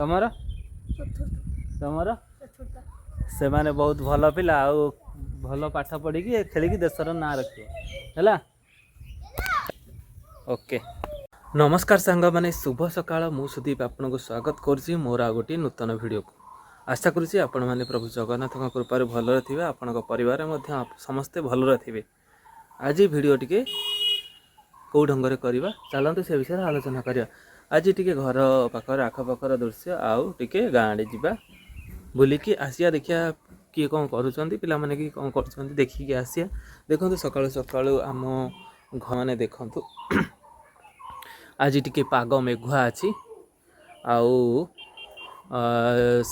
ତମର? ତମର? ସେମାନେ ବହୁତ ଭଲ ପିଲା ଆଉ ଭଲ ପାଠ ପଢ଼ିକି ଖେଳିକି ଦେଶର ନାଁ ରଖିବ, ହେଲା? ଓକେ। ନମସ୍କାର ସାଙ୍ଗମାନେ, ଶୁଭ ସକାଳ। ମୁଁ ସୁଦୀପ ଆପଣଙ୍କୁ ସ୍ୱାଗତ କରୁଛି ମୋର ଆଉ ଗୋଟିଏ ନୂତନ ଭିଡ଼ିଓକୁ। ଆଶା କରୁଛି ଆପଣମାନେ ପ୍ରଭୁ ଜଗନ୍ନାଥଙ୍କ କୃପାରୁ ଭଲରେ ଥିବେ, ଆପଣଙ୍କ ପରିବାର ମଧ୍ୟ ସମସ୍ତେ ଭଲରେ ଥିବେ। ଆଜି ଭିଡ଼ିଓ ଟିକେ କେଉଁ ଢଙ୍ଗରେ କରିବା, ଚାଲନ୍ତୁ ସେ ବିଷୟରେ ଆଲୋଚନା କରିବା। ଆଜି ଟିକେ ଘର ପାଖର ଆଖପାଖର ଦୃଶ୍ୟ ଆଉ ଟିକେ ଗାଁ ଆଡ଼େ ଯିବା, ବୁଲିକି ଆସିବା, ଦେଖିବା କିଏ କ'ଣ କରୁଛନ୍ତି, ପିଲାମାନେ କି କ'ଣ କରୁଛନ୍ତି, ଦେଖିକି ଆସିବା। ଦେଖନ୍ତୁ, ସକାଳୁ ସକାଳୁ ଆମ ଘରମାନେ ଦେଖନ୍ତୁ। ଆଜି ଟିକେ ପାଗ ମେଘୁଆ ଅଛି ଆଉ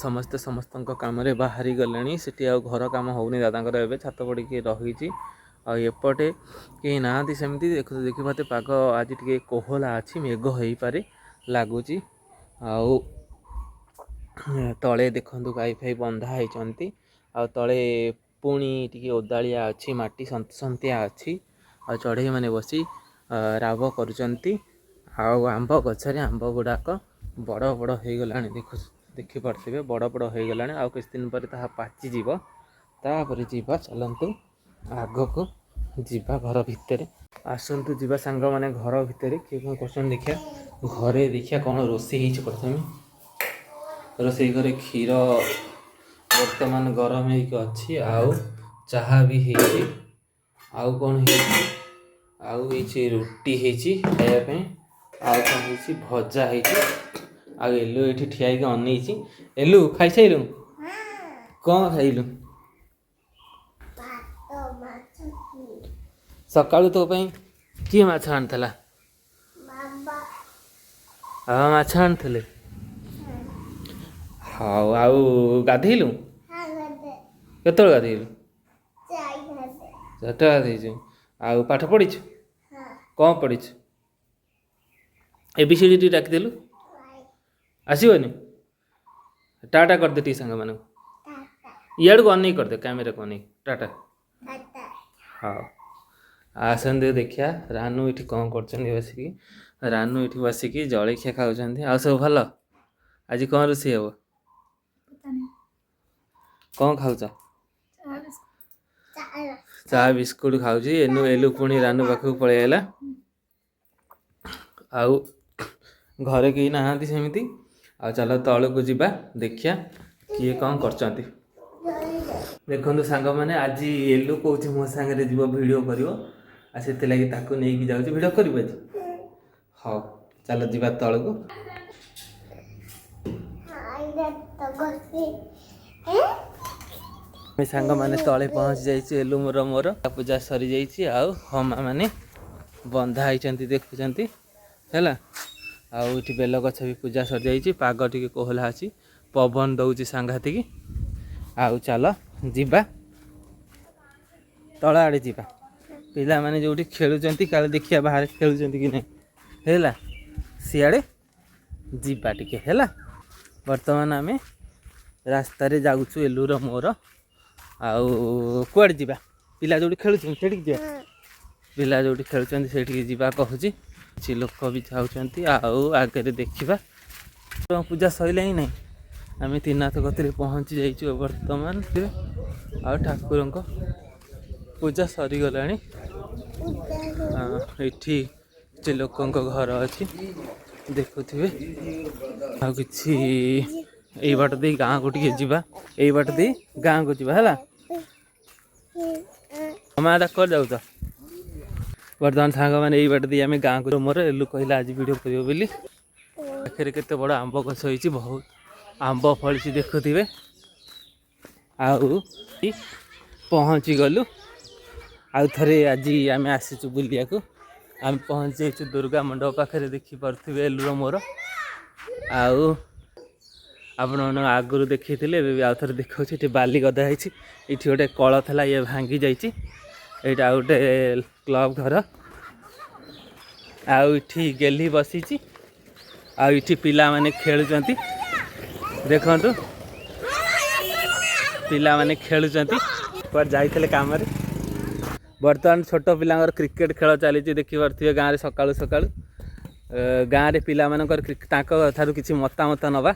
ସମସ୍ତେ ସମସ୍ତଙ୍କ କାମରେ ବାହାରି ଗଲେଣି। ସେଠି ଆଉ ଘର କାମ ହେଉନି ଦାଦାଙ୍କର, ଏବେ ଛାତ ପଡ଼ିକି ରହିଛି। ଆଉ ଏପଟେ କେହି ନାହାନ୍ତି ସେମିତି। ଦେଖନ୍ତୁ, ଦେଖିପାରୁଥିବେ, ପାଗ ଆଜି ଟିକେ କୋହଲା ଅଛି, ମେଘ ହେଇପାରେ ଲାଗୁଛି। ଆଉ ତଳେ ଦେଖନ୍ତୁ, ଗାଈ ଫାଇ ବନ୍ଧା ହେଇଛନ୍ତି ଆଉ ତଳେ ପୁଣି ଟିକେ ଓଦାଳିଆ ଅଛି, ମାଟି ସନ୍ତସନ୍ତିଆ ଅଛି। ଆଉ ଚଢ଼େଇମାନେ ବସି ରାବ କରୁଛନ୍ତି। ଆଉ ଆମ୍ବ ଗଛରେ ଆମ୍ବ ଗୁଡ଼ାକ ବଡ଼ ବଡ଼ ହେଇଗଲାଣି। ଦେଖିପାରୁଥିବେ, ବଡ଼ ବଡ଼ ହେଇଗଲାଣି। ଆଉ କିଛି ଦିନ ପରେ ତାହା ପାଚିଯିବ। ତାପରେ ଯିବା, ଚାଲନ୍ତୁ ଆଗକୁ ଯିବା ଘର ଭିତରେ। ଆସନ୍ତୁ ଯିବା ସାଙ୍ଗମାନେ, ଘର ଭିତରେ କିଏ କ'ଣ କରୁଛନ୍ତି ଦେଖିବା। ଘରେ ଦେଖିବା କ'ଣ ରୋଷେଇ ହେଇଛି। ପ୍ରଥମେ ରୋଷେଇ ଘରେ କ୍ଷୀର ବର୍ତ୍ତମାନ ଗରମ ହେଇକି ଅଛି ଆଉ ଚାହା ବି ହେଇଛି। ଆଉ କ'ଣ ହେଇଛି? ଆଉ ହେଇଛି ରୁଟି ହେଇଛି ଖାଇବା ପାଇଁ। ଆଉ କ'ଣ ହେଇଛି? ଭଜା ହେଇଛି। ଆଉ ଏଲୁ ଏଇଠି ଠିଆ ହେଇକି ଅନେଇଛି। ଏଲୁ, ଖାଇସାଇଲୁ? କ'ଣ ଖାଇଲୁ? ଭାତ ମାଛ। ସକାଳୁ ତୋ ପାଇଁ କିଏ ମାଛ ଆଣିଥିଲା? ବାବା। ବାବା ମାଛ ଆଣିଥିଲେ। ହଉ, ଆଉ ଗାଧେଇଲୁ? କେତେବେଳେ ଗାଧେଇଲୁ? 4ଟା ଗାଧେଇଛୁ। ଆଉ ପାଠ ପଢ଼ିଛୁ? କ'ଣ ପଢ଼ିଛୁ? ଏ ବି ସି ଡି ଟିକେ ଡାକିଦେଲୁ। ଆସିବନି? ଟାଟା କରିଦେ ଟିକେ ସାଙ୍ଗମାନଙ୍କୁ। ଇଆଡ଼କୁ ଅନେଇ କରିଦେ, କ୍ୟାମେରାକୁ ଅନେଇ ଟାଟା। ହଉ, ଆସନ୍ତୁ ଦେଖିବା ରାନୁ ଏଠି କ'ଣ କରୁଛନ୍ତି ବସିକି। ରାନୁ ଏଠି ବସିକି ଜଳଖିଆ ଖାଉଛନ୍ତି। ଆଉ ସବୁ ଭଲ? ଆଜି କ'ଣ ରୋଷେଇ ହେବ? କ'ଣ ଖାଉଛ? ଚା ବିସ୍କୁଟ ଖାଉଛି ଏନୁ। ଏଲୁ ପୁଣି ରାନୁ ପାଖକୁ ପଳେଇ ଆଇଲା। ଆଉ ଘରେ କେହି ନାହାନ୍ତି ସେମିତି। ଆଉ ଚାଲ ତଳକୁ ଯିବା, ଦେଖିବା କିଏ କ'ଣ କରୁଛନ୍ତି। ଦେଖନ୍ତୁ ସାଙ୍ଗମାନେ, ଆଜି ଏଲୁ କହୁଛି ମୋ ସାଙ୍ଗରେ ଯିବ, ଭିଡ଼ିଓ କରିବ। ଆଉ ସେଥିଲାଗି ତାକୁ ନେଇକି ଯାଉଛି। ଭିଡ଼ିଓ କରିବ ଆଜି? ହଉ, ଚାଲ ଯିବା ତଳକୁ। ଆମେ ସାଙ୍ଗମାନେ ତଳେ ପହଞ୍ଚି ଯାଇଛୁ। ଏଲୁ ମୋର ମୋର ପୂଜା ସରିଯାଇଛି। ଆଉ ହମା ମାନେ ବନ୍ଧା ହେଇଛନ୍ତି, ଦେଖୁଛନ୍ତି, ହେଲା? ଆଉ ଏଠି ବେଲ ଗଛ ବି ପୂଜା ସରିଯାଇଛି। ପାଗ ଟିକେ କୋହଲା ଅଛି, ପବନ ଦଉଛି ସାଂଘାତିକି। ଆଉ ଚାଲ ଯିବା, ତଳ ଆଡ଼େ ଯିବା। ପିଲାମାନେ ଯେଉଁଠି ଖେଳୁଛନ୍ତି, କାଳେ ଦେଖିବା ବାହାରେ ଖେଳୁଛନ୍ତି କି ନାହିଁ, ହେଲା? ସିଆଡ଼େ ଯିବା ଟିକେ, ହେଲା? ବର୍ତ୍ତମାନ ଆମେ ରାସ୍ତାରେ ଯାଉଛୁ ଏଲୁର ମୋର। ଆଉ କୁଆଡ଼େ ଯିବା? ପିଲା ଯେଉଁଠି ଖେଳୁଛନ୍ତି ସେଠିକି ଯିବା। ପିଲା ଯେଉଁଠି ଖେଳୁଛନ୍ତି ସେଇଠିକି ଯିବା କହୁଛି। କିଛି ଲୋକ ବି ଯାଉଛନ୍ତି। ଆଉ ଆଗରେ ଦେଖିବା, ପୂଜା ସରିଲା ହିଁ ନାହିଁ। ଆମେ ତ୍ରିନାଥ କତିରେ ପହଞ୍ଚି ଯାଇଛୁ ବର୍ତ୍ତମାନ। ଆଉ ଠାକୁରଙ୍କ ପୂଜା ସରିଗଲାଣି। ଏଠି କିଛି ଲୋକଙ୍କ ଘର ଅଛି, ଦେଖୁଥିବେ। ଆଉ କିଛି ଏଇ ବାଟ ଦେଇ ଗାଁକୁ ଟିକେ ଯିବା। ଏଇ ବାଟ ଦେଇ ଗାଁକୁ ଯିବା, ହେଲା? ମା କୁଆଡ଼େ ଯାଉଛ? ବର୍ତ୍ତମାନ ସାଙ୍ଗମାନେ, ଏଇ ବାଟ ଦେଇ ଆମେ ଗାଁକୁ ମୋର ଏଲୁ କହିଲା ଆଜି ଭିଡ଼ିଓ କରିବ ବୋଲି। ପାଖରେ କେତେ ବଡ଼ ଆମ୍ବ ଗଛ ହେଇଛି, ବହୁତ ଆମ୍ବ ଫଳିଛି, ଦେଖୁଥିବେ। ଆଉ ପହଞ୍ଚି ଗଲୁ। ଆଉ ଥରେ ଆଜି ଆମେ ଆସିଛୁ ବୁଲିବାକୁ। ଆମେ ପହଞ୍ଚି ଯାଇଛୁ ଦୁର୍ଗା ମଣ୍ଡପ ପାଖରେ, ଦେଖିପାରୁଥିବେ ଏଲୁର ମୋର। ଆଉ ଆପଣମାନଙ୍କୁ ଆଗରୁ ଦେଖେଇଥିଲେ, ଏବେ ବି ଆଉ ଥରେ ଦେଖାଉଛି। ଏଠି ବାଲି ଗଦା ହେଇଛି। ଏଇଠି ଗୋଟେ କଳ ଥିଲା, ଇଏ ଭାଙ୍ଗି ଯାଇଛି। ଏଇଟା ଆଉ ଗୋଟେ କ୍ଲବ୍ ଘର। ଆଉ ଏଠି ଗେଲି ବସିଛି। ଆଉ ଏଠି ପିଲାମାନେ ଖେଳୁଛନ୍ତି। ଦେଖନ୍ତୁ, ପିଲାମାନେ ଖେଳୁଛନ୍ତି। କୁଆଡ଼େ ଯାଇଥିଲେ କାମରେ। ବର୍ତ୍ତମାନ ଛୋଟ ପିଲାଙ୍କର କ୍ରିକେଟ ଖେଳ ଚାଲିଛି, ଦେଖିପାରୁଥିବେ ଗାଁରେ ସକାଳୁ ସକାଳୁ। ଗାଁରେ ପିଲାମାନଙ୍କର ତାଙ୍କ ଠାରୁ କିଛି ମତାମତ ନେବା।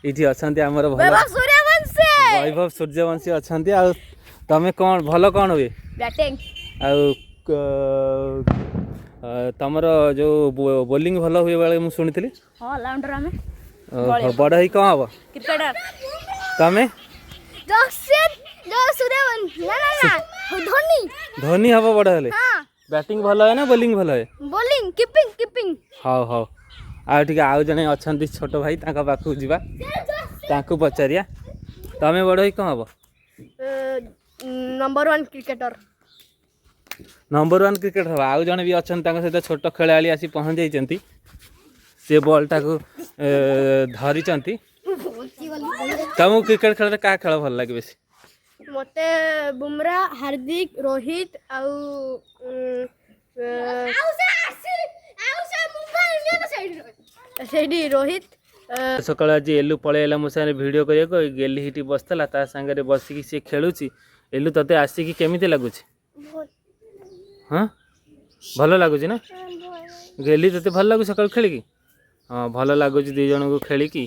ଏଇଠି ଅଛନ୍ତି ଆମର ଭଲ ସୂର୍ଯ୍ୟବଂଶୀ। ବୈଭବ ସୂର୍ଯ୍ୟବଂଶୀ ଅଛନ୍ତି। ଆଉ ତମେ କ'ଣ ଭଲ କ'ଣ ହୁଏ? ବ୍ୟାଟିଂ। ଆଉ ତମର ଯୋଉ ବୋଲିଂ ଭଲ ହୁଏ ବେଳେ ମୁଁ ଶୁଣିଥିଲି। ହଁ, ଅଲରାଉଣ୍ଡର ଆମେ। ଓହୋ, ବଡ଼ ହେଇ କ'ଣ ହବ? କ୍ରିକେଟର। ତମେ? ସୂର୍ଯ୍ୟବଂଶୀ, ନା ନା ନା, ଧୋନି। ଧୋନି ହବ ବଡ଼ ହେଲେ? ହଁ। ବ୍ୟାଟିଂ ଭଲ ହୁଏ ନା ବୋଲିଂ ଭଲ ହୁଏ? Bowling, keeping, keeping. ହଉ ହଉ। ଆଉ ଟିକେ ଆଉ ଜଣେ ଅଛନ୍ତି ଛୋଟ ଭାଇ, ତାଙ୍କ ପାଖକୁ ଯିବା, ତାଙ୍କୁ ପଚାରିବା। ତମେ ବଡ଼ ହେଇ କ'ଣ ହବ? Number 1 cricketer. Number 1 cricketer ହବ। ଆଉ ଜଣେ ବି ଅଛନ୍ତି ତାଙ୍କ ସହିତ ଛୋଟ ଖେଳାଳି ଆସି ପହଞ୍ଚି ଯାଇଛନ୍ତି। ସେ ବଲ୍ଟାକୁ ଧରିଛନ୍ତି। ତମକୁ କ୍ରିକେଟ ଖେଳରେ କାହା ଖେଳ ଭଲ ଲାଗେ ବେଶୀ? ମତେ ବୁମରା, ହାର୍ଦିକ, ରୋହିତ ଆଉ ସେଇଠି ରୋହିତ। ସକାଳୁ ଆଜି ଏଲୁ ପଳେଇ ଆଇଲା ମୋ ସାଙ୍ଗରେ ଭିଡ଼ିଓ କରିବାକୁ। ଏଇ ଗେଲି ହେଇଠି ବସିଥିଲା, ତା ସାଙ୍ଗରେ ବସିକି ସିଏ ଖେଳୁଛି। ଏଲୁ, ତତେ ଆସିକି କେମିତି ଲାଗୁଛି? ହଁ, ଭଲ ଲାଗୁଛି ନା? ଗେଲି, ତତେ ଭଲ ଲାଗୁଛି ସକାଳୁ ଖେଳିକି? ହଁ, ଭଲ ଲାଗୁଛି ଦୁଇ ଜଣଙ୍କୁ ଖେଳିକି।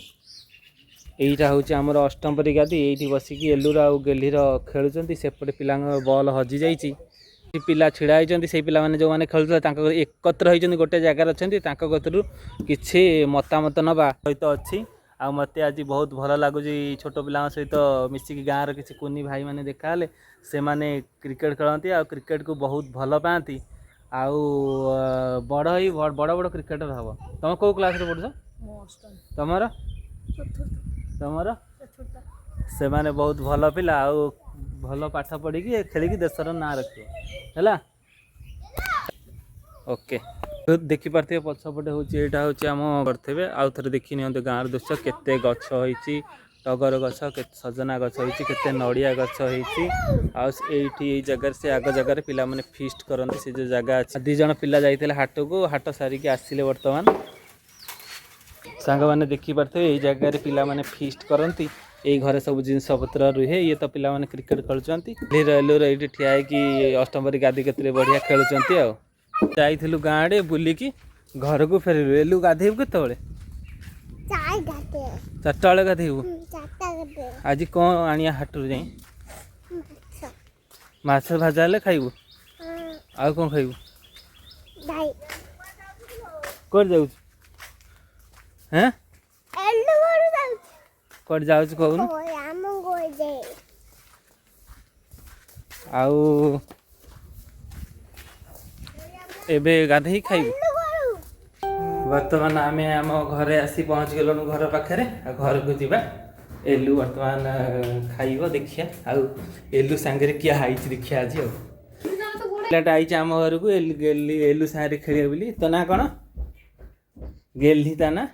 ଏଇଟା ହେଉଛି ଆମର ଅଷ୍ଟମପରି ଗାଦି। ଏଇଠି ବସିକି ଏଲୁର ଆଉ ଗେଲିର ଖେଳୁଛନ୍ତି। ସେପଟେ ପିଲାଙ୍କ ବଲ୍ ହଜିଯାଇଛି। ପିଲା ଛିଡ଼ା ହେଇଛନ୍ତି। ସେଇ ପିଲାମାନେ ଯେଉଁମାନେ ଖେଳୁଥିଲେ ତାଙ୍କ ଏକତ୍ର ହେଇଛନ୍ତି, ଗୋଟେ ଜାଗାରେ ଅଛନ୍ତି। ତାଙ୍କ କତିରୁ କିଛି ମତାମତ ନେବା ସହିତ ଅଛି। ଆଉ ମୋତେ ଆଜି ବହୁତ ଭଲ ଲାଗୁଛି ଛୋଟ ପିଲାଙ୍କ ସହିତ ମିଶିକି। ଗାଁର କିଛି କୁନି ଭାଇମାନେ ଦେଖାହେଲେ। ସେମାନେ କ୍ରିକେଟ ଖେଳନ୍ତି ଆଉ କ୍ରିକେଟକୁ ବହୁତ ଭଲ ପାଆନ୍ତି। ଆଉ ବଡ଼ ହେଇ ବଡ଼ ବଡ଼ କ୍ରିକେଟର ହେବ। ତୁମେ କେଉଁ କ୍ଲାସ୍ରେ ପଢ଼ୁଛ? ତମର ତମର ସେମାନେ ବହୁତ ଭଲ ପିଲା ଆଉ ଭଲ ପାଠ ପଢ଼ିକି ଖେଳିକି ଦେଶର ନାଁ ରଖିବ। ହେଲା, ଓକେ। ଦେଖିପାରୁଥିବେ ପଛପଟେ ହେଉଛି, ଏଇଟା ହେଉଛି ଆମ କରିଥିବେ। ଆଉ ଥରେ ଦେଖି ନିଅନ୍ତୁ ଗାଁର ଦୃଶ୍ୟ। କେତେ ଗଛ ହେଇଛି, ଟଗର ଗଛ କେତେ, ସଜନା ଗଛ ହେଇଛି କେତେ, ନଡ଼ିଆ ଗଛ ହେଇଛି। ଆଉ ଏଇଠି ଏଇ ଜାଗାରେ, ସେ ଆଗ ଜାଗାରେ ପିଲାମାନେ ଫିଷ୍ଟ କରନ୍ତି, ସେ ଯେଉଁ ଜାଗା ଅଛି। ଦୁଇ ଜଣ ପିଲା ଯାଇଥିଲେ ହାଟକୁ, ହାଟ ସାରିକି ଆସିଲେ ବର୍ତ୍ତମାନ। ସାଙ୍ଗମାନେ, ଦେଖିପାରୁଥିବେ ଏଇ ଜାଗାରେ ପିଲାମାନେ ଫିଷ୍ଟ କରନ୍ତି। ଏଇ ଘରେ ସବୁ ଜିନିଷପତ୍ର ରୁହେ। ଇଏ ତ ପିଲାମାନେ କ୍ରିକେଟ ଖେଳୁଛନ୍ତି। ଏଲୁର ଏଇଠି ଠିଆ ହେଇକି ଅଷ୍ଟମପରି ଗାଦି କତିରେ ବଢ଼ିଆ ଖେଳୁଛନ୍ତି। ଆଉ ଯାଇଥିଲୁ ଗାଁ ଆଡ଼େ, ବୁଲିକି ଘରକୁ ଫେରିଲୁ। ଏଲୁ, ଗାଧେଇବୁ କେତେବେଳେ? 4ଟା ବେଳେ ଗାଧେଇବୁ? ଆଜି କ'ଣ ଆଣିବା ହାଟରୁ ଯାଇ? ମାଛ ଭଜା ହେଲେ ଖାଇବୁ। ଆଉ କ'ଣ ଖାଇବୁ? କୁଆଡ଼େ ଯାଉଛୁ? ହେଁ, କୁଆଡ଼େ ଯାଉଛୁ କହୁନୁ? ଆଉ ଏବେ ଗାଧେଇ ଖାଇବୁ। ବର୍ତ୍ତମାନ ଆମେ ଆମ ଘରେ ଆସି ପହଞ୍ଚିଗଲୁଣୁ, ଘର ପାଖରେ। ଆଉ ଘରକୁ ଯିବା। ଏଲୁ ବର୍ତ୍ତମାନ ଖାଇବ, ଦେଖିବା। ଆଉ ଏଲୁ ସାଙ୍ଗରେ କିଏ ଆଇଛି ଦେଖିବା ଆଜି। ଆଉ ପିଲାଟା ଆଇଛି ଆମ ଘରକୁ ଏଲୁ, ଗେଲି, ଏଲୁ ସାଙ୍ଗରେ ଖେଳିବ ବୋଲି। ତୋ ନାଁ କ'ଣ? ଗେଲି ତା ନା।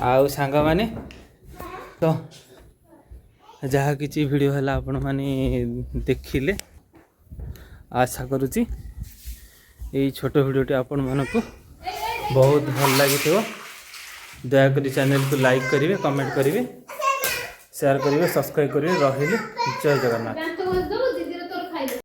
ଆଉ ସାଙ୍ଗମାନେ, ତ ଯାହା କିଛି ଭିଡ଼ିଓ ହେଲା ଆପଣମାନେ ଦେଖିଲେ। ଆଶା କରୁଛି ଏଇ ଛୋଟ ଭିଡ଼ିଓଟି ଆପଣମାନଙ୍କୁ ବହୁତ ଭଲ ଲାଗିଥିବ। ଦୟାକରି ଚ୍ୟାନେଲକୁ ଲାଇକ୍ କରିବେ, କମେଣ୍ଟ କରିବେ, ସେୟାର କରିବେ, ସବସ୍କ୍ରାଇବ୍ କରିବେ। ରହିଲି, ଜୟ ଜଗନ୍ନାଥ।